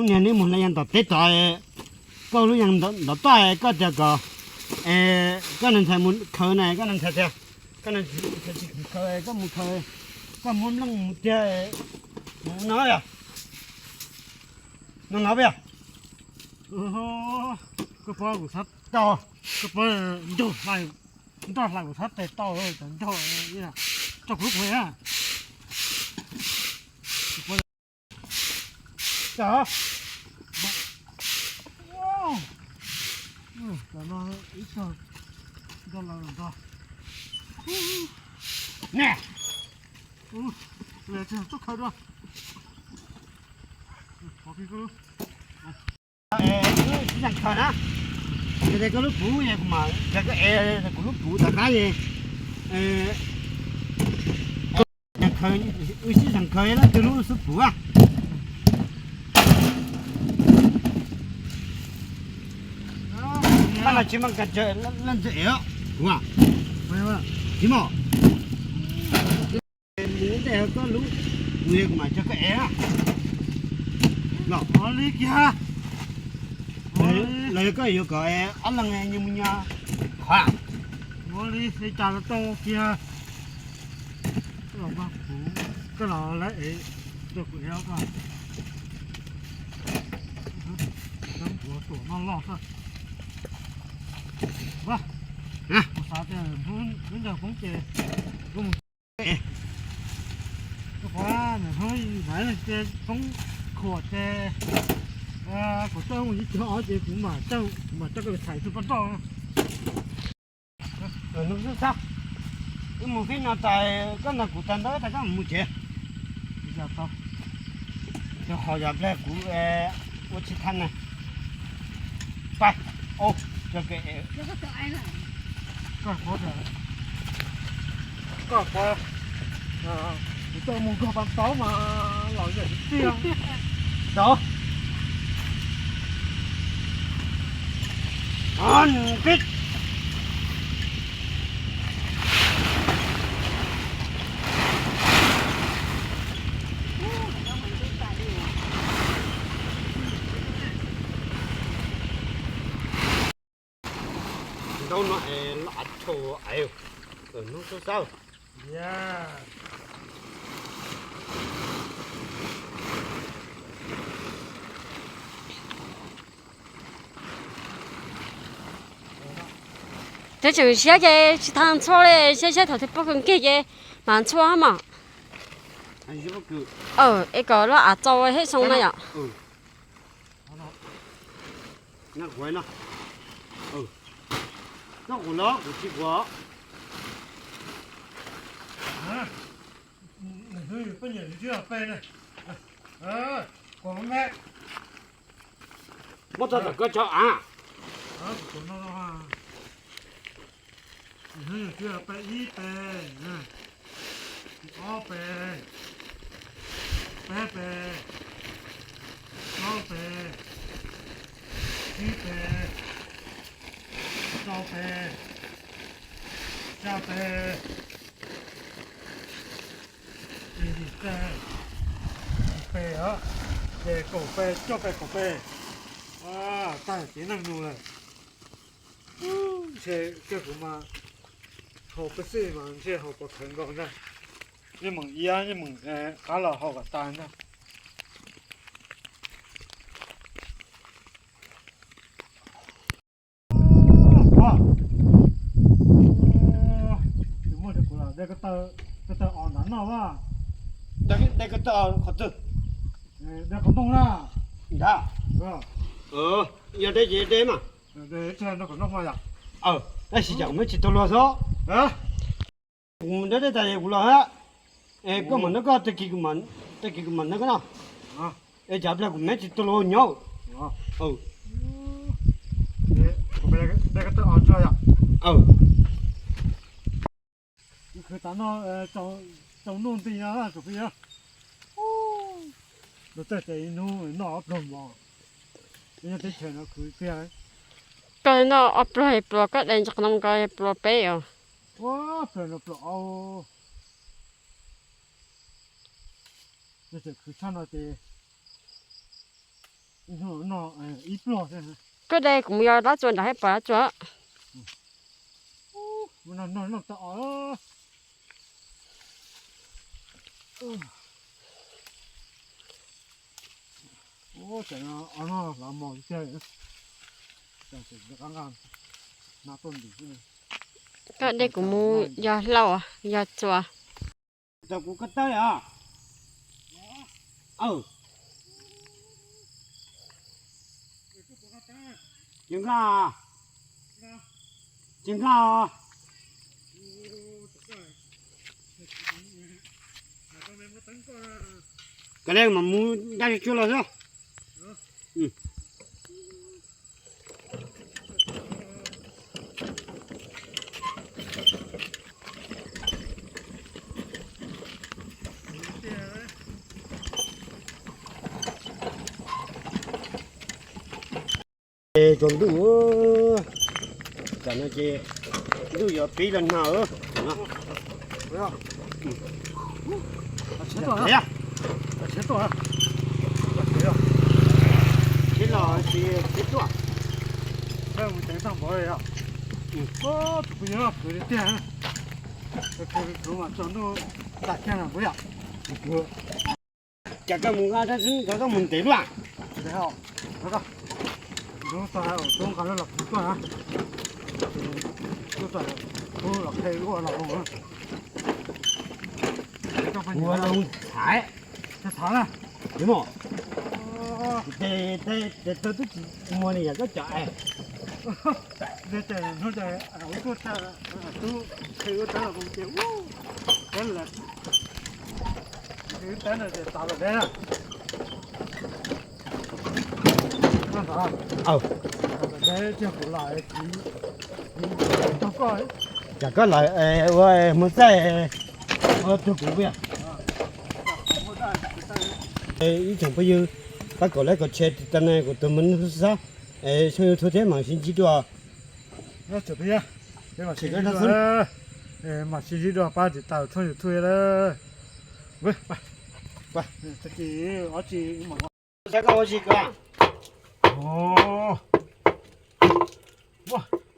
Niag neb mus hlais yas tom teb tod, koj lub yas tom toj koj tias kom, koj niag ntxhais mus khaws na, koj niag ntxhais tias, koj niag ntxhais tsis khaws, koj mus khaws, koj muab nplooj mus tiag, mus no yog, no no yog. Koj pab kuv sab tau, koj pab nrog hlais, nrog hlais kuv sab tes tau, cov nrog, rau kuv lub phuv na. Cov, cov no ib tug nrog lawv ntag. Nè. Ua, tub khaws dua. Sib zam khaws na. Yog tias koj lub puv es kuv mam, yog koj es kuv lub puv tom qab es, wb sib zam khaws leej twg lub xub puv. Pab no tsis mas kas tsaws leej twg es kuv, tsis mas. Mus ntej koj lub, kuv, kuv mam coj koj ev na. Los, li kiag. Los yog koj yuav kom ob leeg nyias mus nyias qhov. Ua li cas los tau kiag. Koj los lawv ev, rau kuv ev koj. Cov npuav tuam no loj xwb. Kuv xav tias hnub ncaws poob ces kuv mus. Koj pab, hnub ib ces poob khuam ces kuv txawj mus ib cuag ob ces kuv mam, kuv mam coj koj thaiv tus poj nrauj. Hnub xwb xab, wb mus fib no tas koj nrog kuv tas ntawd tas koj mus tsev. Yog tau, yog qhov yog ple kuv ua tsis thaj na. Pab, o, cov ke, koj pab, koj pab, kuv tau mus nkaug pas tauv mas los yam tiag. Tau. Ntaub no es loj av tshau aiv, hnub xub xab. Twb tseem siab ces tsis tas ntxhua li, siab siab thaum twg pob kws nkig ces mam ntxhua mog. Es kom lub av txaus thiab zoo na yom. Muab tso tom koj tso av. Ib pe, ob pe, peb pe, plaub pe, tsib pe, rau pe, xya pe, yim pe, yim pe os, ces kaum pe, cuaj pe, kaum pe. Tag txiv neej nus lawm. Ntshe kawg kuv mas haus peb xwb mas ntshe haus pov khawv nkaus ntag. Yeej meem iab yeej meem qab los haus kom tas ntag. Muaj kuv de ko taw os nrad noj a. De ko taw qhov twg? De qhov ntoo na. Nrad. Yog de ces de mas. Tab sis cas kuv meb tsis tau luag xwb. Kuv mus deb deb tas kuv los hab. Es koj mam nrog koj, tag kis kuv mam nrog koj no. Es cas pliag kuv meb tsis tau luag nyob. Khwv tas no, tsaus ntuj nti no, tsaus pib, luag tej tes ib hnub noj ob pluag mov. Nyob teb chaws no khwv tiag. Koj noj ob pluag pluas, koj dai ntsis qhov no mus koj pluas peb os. Ua plaws no pluas ob. Yog tseem khwv tshaj no ces Koj de kuv mus yos dab tsuas nram hav pos dab tsuas. Koj de kuv mus yos hlau yos txuas. Tau kuv koj tawb os. Tsis nqa, tsis nqa. Kav liam mas mus ncaj tsuag los xwb. Tsaus ntuj, tam no ces ntuj yuav pib los nag. Pib los tsis pib tuaj. Tus phooj ywg, khwv tiag tiag, khwv mas tsaus ntuj tas kiag no puas yog? Cas koj mus nqa, cas koj mus ntev luaj? Tub nqa lub los kuv tuaj na, tub los qhia ua los ua los thaiv, thaiv na. Tes tes tes tau tub tsis muag li yam koj cov es. Hnub tes ua tuaj, tub qhia ua tawb los ces ub, tawb lawm, tawb no ces tas lawm deb na. Deb tiag kuv lam, kuv tau koj. Cas koj lam ua hmo txaij ua tug kuv puas yog? Ib tsoom phooj ywg, pab kom like kom share tiv tas na kuv tus me nus xab, tshooj YouTube thiab mam sib ntsib dua. Mam sib ntsib dua pab tiv tas tshooj YouTube. Tag kis ob tsis, xav koj ua tsi koj?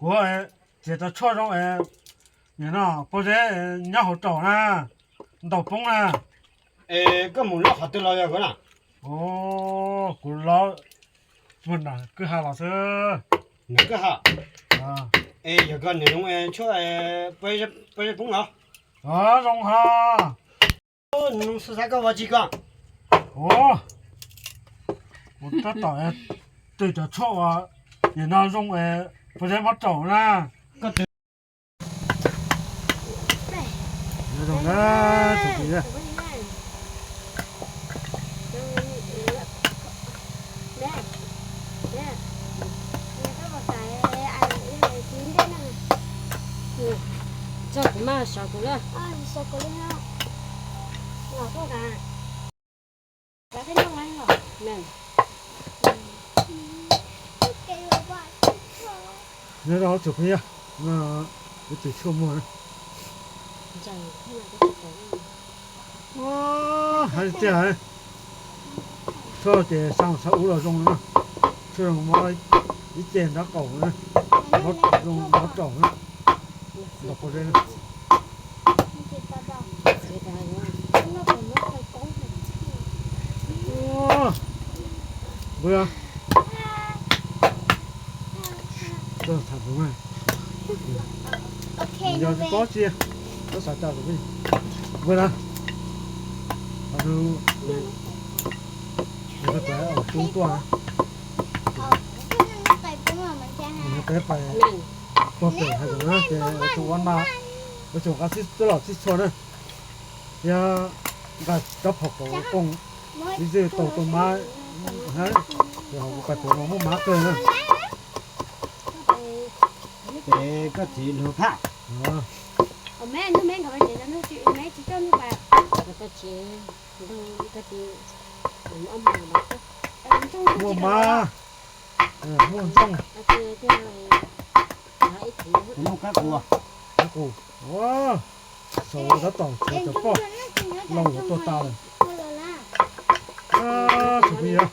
Kuv txiav cov tshuaj zoo es nim no pob zeb nyob hauv raum na, ntaus poob na. Es koj mus lov qhov twg los yog koj na? Kuv lov mus nram kwj ha los xwb. Nram kwj ha? Es yog koj niam zoo es tshuaj pob zeb poob los? Zoo ha. Nus xav koj ua tsi koj? Ua, kuv tab tom tw cov tshuaj uas nim no zoo es pob zeb mob raum na. Koj tw zoo na, txhob tw na. Txog kuv mas sov kuv lawm. Nyob zoo tsoom phooj ywg, no kuv tus tshuaj muag na. Hais tiag, tshuaj ces xaa xav ub los zoo na. Tshuaj zoo mob ib ce nrab qaum na, mob zoo mob raum na. Ntaus pob zeb na. Npawg, tham hmoov na. Yog tsis paub tsi, koj xav cas los peb npawg na. Peb pais au tub tuaj, peb pais puag pem hav zoov na, ces tus ua na, ua tsoom nqa xib txuj los xib txhua na. Thiab nqa rab phom kaum ua kooj, ib txwm tau tus mab hab, ces ho kuv pais pem no muaj mab kawg na. Ces koj txiv luag phaj. Muaj mab, muaj ntsooj. Kab qus, kab qus. Ua, saum tab tom tshuav cov poj laus tuag tas lawm. Tsoom phooj ywg,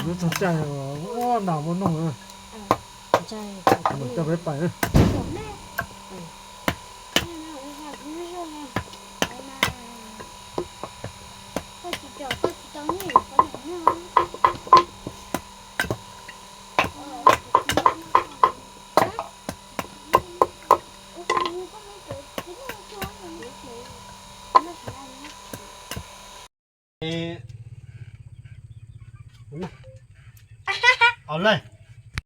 Lub tog caij ua nas muaj noog, coj peb pais. Au le,